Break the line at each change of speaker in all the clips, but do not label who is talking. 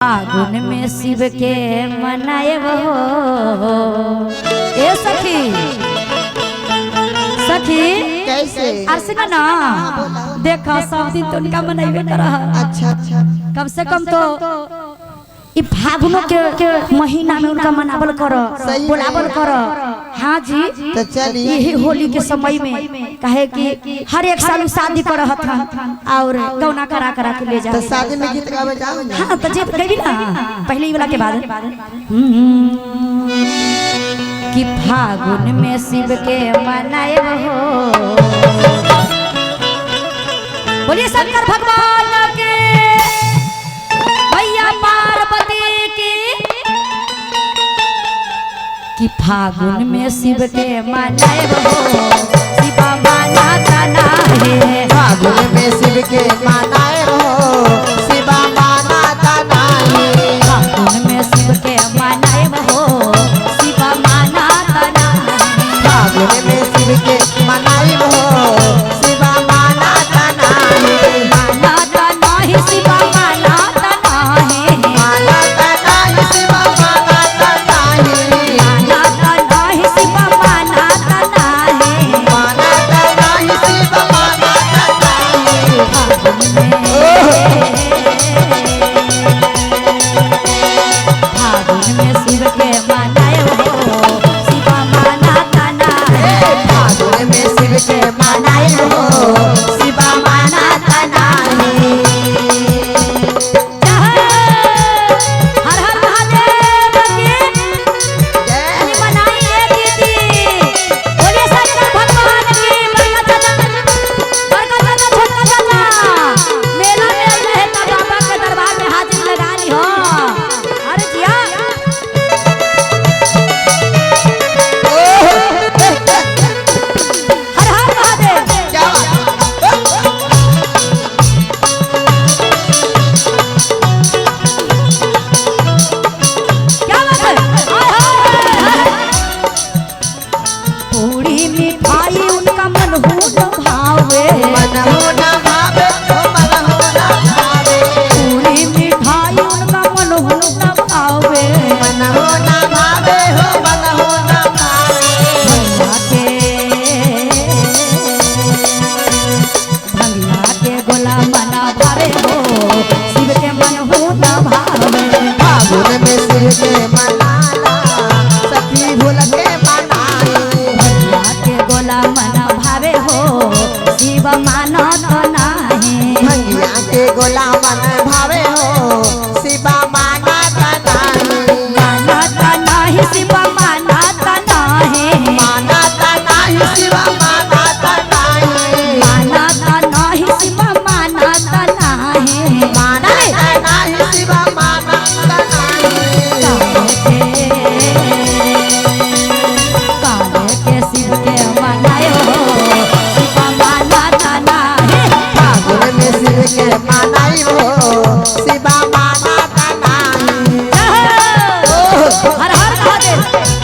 फागुन में शिव के मनाए हो। ए सखी सखी
कैसे
अर्चना ना देखा सब दिन तो उनका मनाइबे कर।
अच्छा अच्छा,
कम से कम तो इ फागुनो के महीना में उनका मनावल कर, बोलावल कर। हाँ जी,
तो चली
यही होली के समय में कहे कि हर एक साल शादी करत हन और गौना करा करा के ले जा।
तो शादी में गीत गावे जाओ ना।
हाँ तो जे गई ना पहले ही वाला के बाद कि फागुन में शिव के मनाए हो। बोलिए शंकर भगवान के, भैया पार्वती की, कि फागुन में शिव के मनाए हो। शिवा माना ना है,
फागुन में शिव के मनाए हो, शिवा माना ना है।
फागुन में शिव के मनाए हो, शिवा माना ना है।
फागुन में शिव के मनाए हो, शिवा माना ना है।
माना ना है, शिवा माना ना है।
माना ना है, शिवा माना ना है।
माना ना है, शिवा माना ना है।
माना ना है, शिवा माना ना है।
फागुन में, फागुन में शिव के मनाए हो, शिवा माना ना है।
फागुन में शिव के मनाए हो, शिवा माना ना है।
हर हर महादेव की
जय।
मनाई है दीदी। बोलिए शंकर भगवान की। बड़का चाचा, बड़का चाचा, छोटका चाचा मेला में आइल है त बाबा के दरबार में हाजिर लगा ली हो। अरे जिया हर हर महादेव।
क्या बात।
क्या बात है। हाय हाय। पूरी मिठाई उनका मन हो न भावे,
मन हो ना भावे, ओ मन हो ना भावे।
पूरी मिठाई उनका मन हो न भावे।
मन हो ना भावे, हो मन हो ना भावे।
भंगिया के गोला मना भावे हो, शिव के मन हो न भावे।
फागुन में शिव के मनाला, सखी भूल के मनाए।
भंगिया के गोला मना भावे हो, शिव मानत नाही।
भंगिया के गोला मन भावे हो, शिवा माना नाही।
मानत नाही, शिव मानत नाही।
माना नाही, शिवा माना नाही।
मानत नाही, शिव मानत नाही।
माना नाही, शिवा माना नाही।
काले के शिव के मनाए हो, शिव मानत नाही।
फागुन में शिव के मनाई हो, शिवा माना नाही।
हर हर महादेव।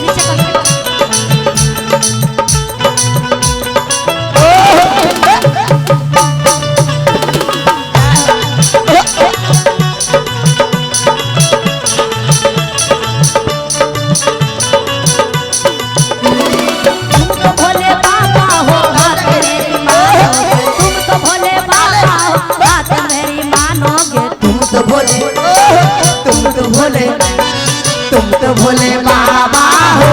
नीचे कर। तुम तो भोले बाबा हो, बात मेरी मानोगे। तुम तो भोले बाबा हो, बात मेरी मानोगे।
तुम तो भोले, तुम तो भोले, तुम तो भोले बाबा हो,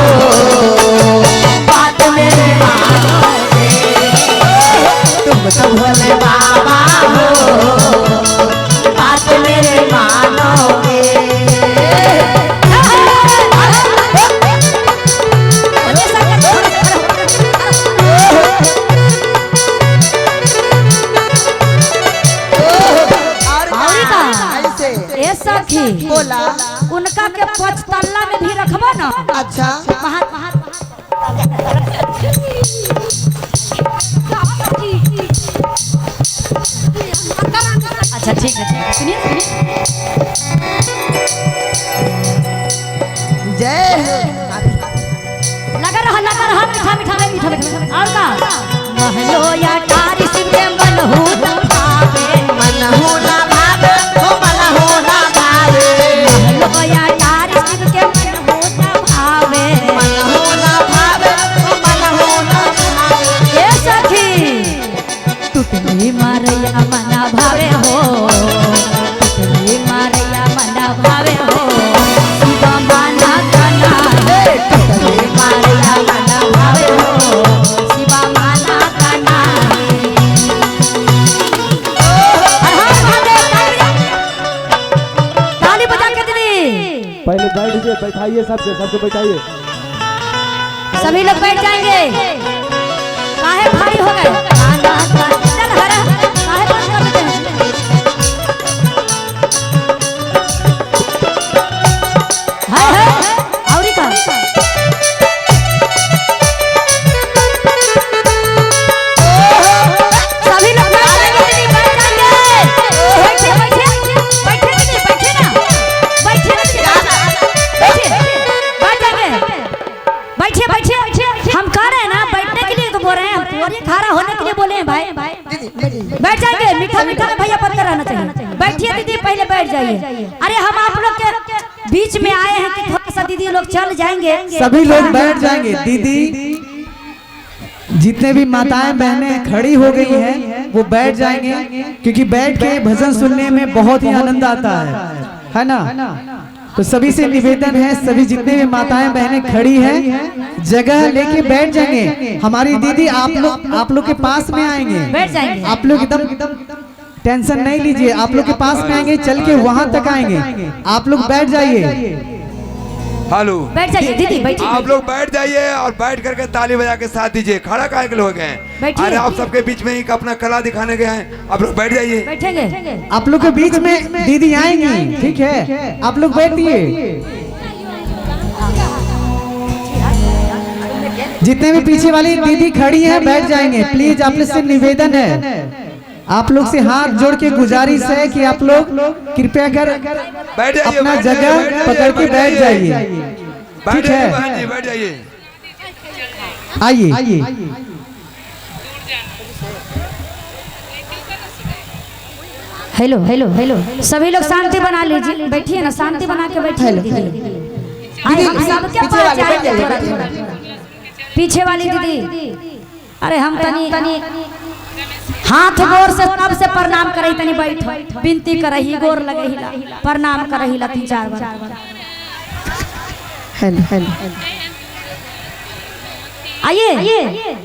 बात मेरे मानोगे। तुम तो भोले बाबा हो, बात मेरे मानोगे।
बोलिए शंकर।
और
और का?
ऐसे
ए सखी
बोला।
उनका के पचतल्ला में भी रखबो ना।
अच्छा,
महा अच्छा ठीक है, ठीक है। सुनिए सुनिए।
जय हो।
लगा रहा, लगा रहा, मीठा मीठा में मीठा मीठा। और का महलो या टारी शिव के मन हो न भावे।
मन हो ना भावे, हो मन हो ना भावे।
पहले बैठ जाइए, बैठाइए सबके, सबके बैठाइए।
सभी लोग बैठ जाएंगे। काहे भारी हो गए? चल हरा, काहे बंद कर देते हैं? हाय हाय, और का सभी लोग बैठ जाएंगे दीदी, बैठ जाएंगे। बैठे बैठे बैठे दीदी, बैठे ना, बैठे ना दीदी, बैठे, बैठ जाएंगे। बैठिए बैठिए, हम कह रहे हैं ना बैठने के लिए तो बोल रहे हैं, हम थोड़ी खड़ा होने के लिए बोले हैं भाई। बैठ जाएंगे, मीठा मीठा में भैया पत्थर रहना चाहिए। बैठिए दीदी, पहले बैठ जाइए। अरे हम आप लोग के बीच में आए हैं कि थोड़ा सा दीदी लोग चल जाएंगे।
सभी लोग बैठ जाएंगे दीदी। जितने भी माताएं बहनें खड़ी हो गई हैं वो बैठ जाएंगे, क्योंकि बैठ के भजन सुनने में बहुत ही आनंद आता है ना? तो सभी से निवेदन है, सभी जितने भी माताएं बहनें खड़ी हैं जगह लेके बैठ जाएंगे। हमारी दीदी आप लोग के पास में आएंगे,
बैठ जाएंगे।
आप लोग एकदम टेंशन नहीं लीजिए, आप लोग के पास में आएंगे, चल के वहां तक आएंगे। आप लोग बैठ जाइए।
हेलो,
बैठ जाइए दीदी, बैठिए।
आप लोग बैठ जाइए और बैठ करके ताली बजा के साथ दीजिए। खड़ा काहे के लोग हैं?
बैठिए।
अरे आप सबके बीच में ही अपना कला दिखाने गए हैं, आप लोग बैठ जाइए।
बैठेंगे।
आप लोग के बीच में दीदी आएंगी, ठीक है? आप लोग बैठिए। जितने भी पीछे वाली दीदी खड़ी है बैठ जाएंगे प्लीज। आप लोग से निवेदन है, आप लोग से हाथ जोड़ के गुजारिश है कि आप लोग कृपया कर
बैठ जाइए,
अपना जगह पकड़ के बैठ जाइए, ठीक है?
बैठ जाइए,
आइए।
हेलो हेलो हेलो, सभी लोग शांति बना लीजिए, बैठिए ना, शांति बना के बैठिए दीदी। हम सबके पास जाएंगे थोड़ा थोड़ा। पीछे वाली दीदी, अरे हम तनी हाथ गोर से तब से प्रणाम करही, तनी बैठ विनती करही, गोर लगहिला, प्रणाम करहिला 3-4 बार।
हेलो हेलो,
आइए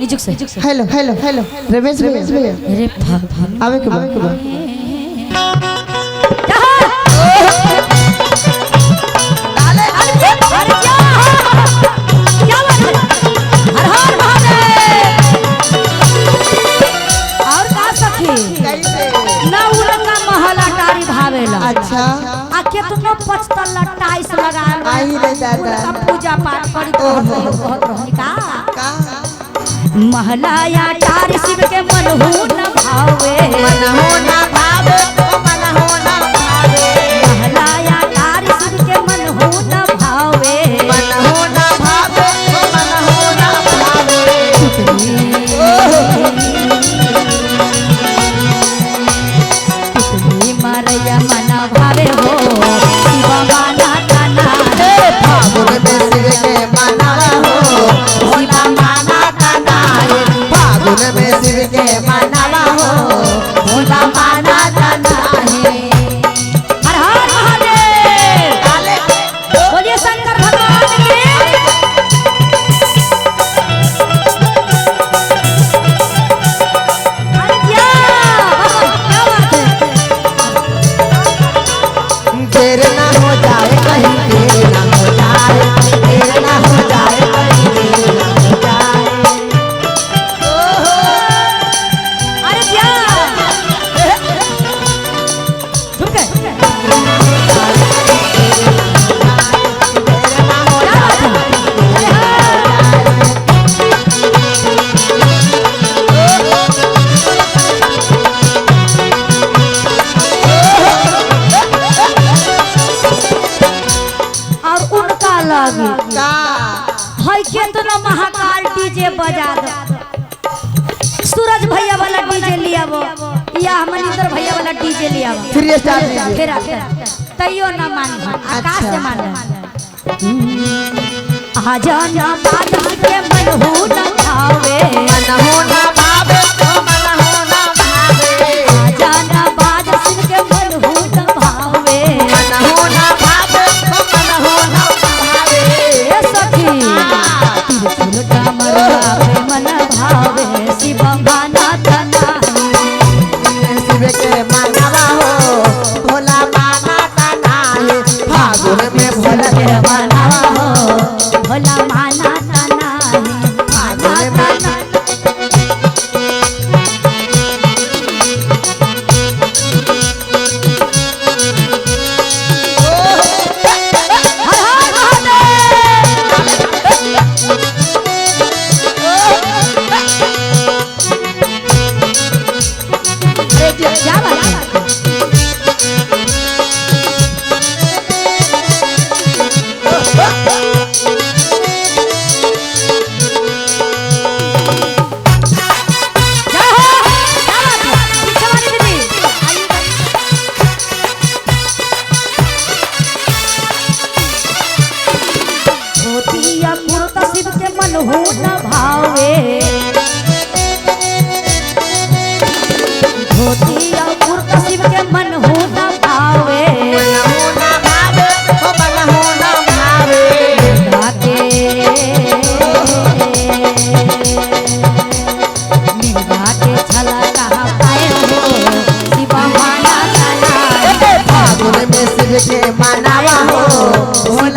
निजुक से।
हेलो हेलो हेलो, रमेश भैया,
अरे भगवान
आवे के बा।
अरे क्या बात है? हर हर महादेव। और का सखी ना उनका महल अटारी भावेला।
अच्छा,
आ केतनो 5 तल्ला टाइल्स लगाल
आई रे दादा।
उनका पूजा पाठ करी तो बहुत रहनी का महला अटारी शिव के मनहु न भावे,
मन हो ना भावे, ओ मन हो ना भावे,
महला अटारी शिव के मनहु न भावे,
मन हो ना भावे, ओ मन हो ना भावे।
पुतली मरैया मन भावे हो शिव माना ताना।
फागुन में शिव के मनावा हो, भोला माना ताना। फागुन में शिव के मनावा हो, भोला माना ताना।
हर हर महादेव। बोलिए शंकर भगवान की। अरे क्या क्या बात है?
देर ना हो जाए कहीं, देर ना हो जाए, देर ना हो जाए कहीं, देर ना हो जाए।
अरे क्या झुक गए?
देर ना हो
क्या बात है? अरे हाँ। और उनका लागी
का
है केतना महाकाल डीजे बजा दो, सूरज भैया वाला डीजे लिया वो, या मनिंदर भैया वाला डीजे लिया वो,
फ्री स्टार दीजिए।
फिर आते तैयो ना मान, आकाश से मान। आजा ना बादल के मन हो न भावे,
मन हो ना भावे, ओ मन हो ना भावे,
आजा ना बादल के मन हो न भावे,
मन हो ना भावे, ओ मन हो ना भावे।
ए सखी तिरछुल डमरुआ पे मन भावे शिव माना तना।
शिव के मनावा हो, भोला माना ताना। फागुन में
भोला के मनावा हो, भोला माना तना माना तना। हर हर महादेव। अरे क्या बात है? जय हो, क्या बात है? पीछे वाली दीदी आइए। धोतिया कुर्ता शिव के मन हो न भावे, धोतिया कुर्ता शिव के मन हो न भावे। निंदा के छला कहाँ पाए हो, शिवा माना तना।
फागुन में शिव के मनावा हो, भोला